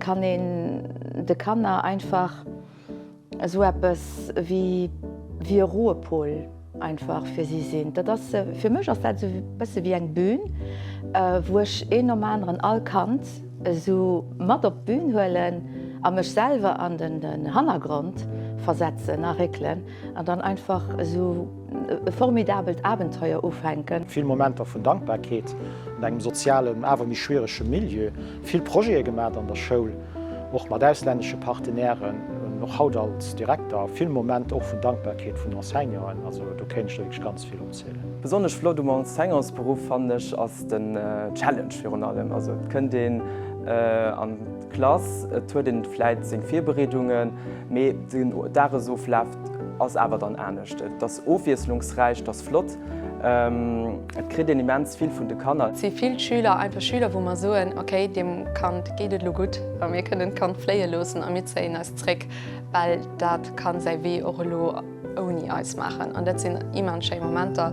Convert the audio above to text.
kann een de Kanner einfach esou eppes wéi wéi e Ruhepol einfach fir si sinn. Dat ass, fir mech ass dat esou e bësse wéi eng Bühn, wou ech een nom aneren all Kand esou mat op d'Bühn huelen a mech selwer an den Hannergrond versetzen a réckelen an dann einfach esou e formidabelt Abenteuer ufänken. Vill Momenter vun Dankbarkeet an engem sozialen, awer méi schwierege Milieu. Vill Projete gemat an der Schoul, och mat auslännesche Partenairen, och haut als Direkter. Vill Momenter och vun Dankbarkeet vun Enseignanten. Also do kéint ech der wierklech ganz vill opzielen. Besonnesch flott um Enseignantsberuff fannen ech ass den Challenge virun allem. Also et kënnt een an d'Klass, et huet een vläit seng Virbereedungen, mee den Dagesoflaf ass awer dann anescht. Et ass ofwiesslungsräich, et ass flott, et kritt een immens vill vun de Kanner. Et si vill Schüler, einfach Schüler, wou mer soen, okay, deem Kand geet et elo gutt a mir kënnen d'Kand fléie loossen a mir zéien eis zréck, well dat ka säi Wee och elo ouni eis maachen. An dat sinn immens schéi Momenter.